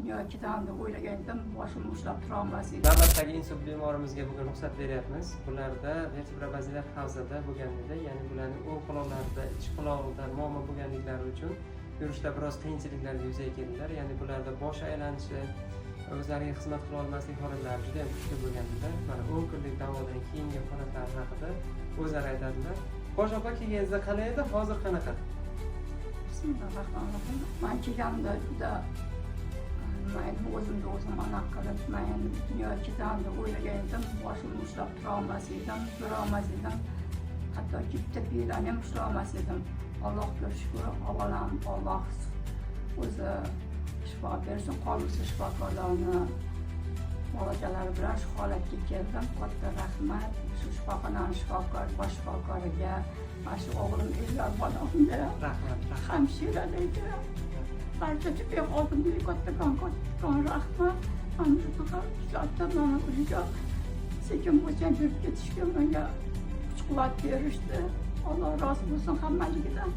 dunyoga ketaman deb o'ylagan edim, boshimni ushlab turolmas edim. Navbatdagi insult bemorimizga bugun ruxsat beryapmiz. Bularda vertebrobazilar havzada bo'lgan edi, ya'ni bularning o'ng quloqlarida, ich qulog'ida muammo bo'lganliklari uchun yurishda biroz qiyinchiliklarga yuzaga keldilar. Ya'ni bularda bosh aylanishi, o'zlariga xizmat qila olmaslik holatlari juda yam kuchli bo'lgandilar. Mana 10 kunlik davodan keyingi holatlari haqida o'zlari aytadilar. Xo'sh, opa, kelganingizda qalay edi, hozir qanaqa? Bismillah rahmonir rohim. Man kelganimda juda, nima edim, o'zimni o'zim anaqa qilib, man endi dunyoga ketaman deb o'ylagan edim. Boshimni ushlab turolmas edim, yurolmas edim, hattoki bitta piyolani ham ushlolmas edim. Allohga shukur, avvalam Olloh o'zi shifo bersin, qolgusi shifokorlarni muolajalari bilan shu holatga keldim. Katta rahmat shu shifoxonani shifokor, bosh shifokoriga, mana shu o'g'lim Elyor bolamga, Rahmat, rahmat. hamshiralarga, barcha tibbiy xodimlarga kattakon kattakon rahmat. Mana shunaqa ishlatdi, mana uyga sekin bo'lsa ham yurib ketishga menga kuch quvvat berishdi. Alloh rozi bo'lsin hammaligidan.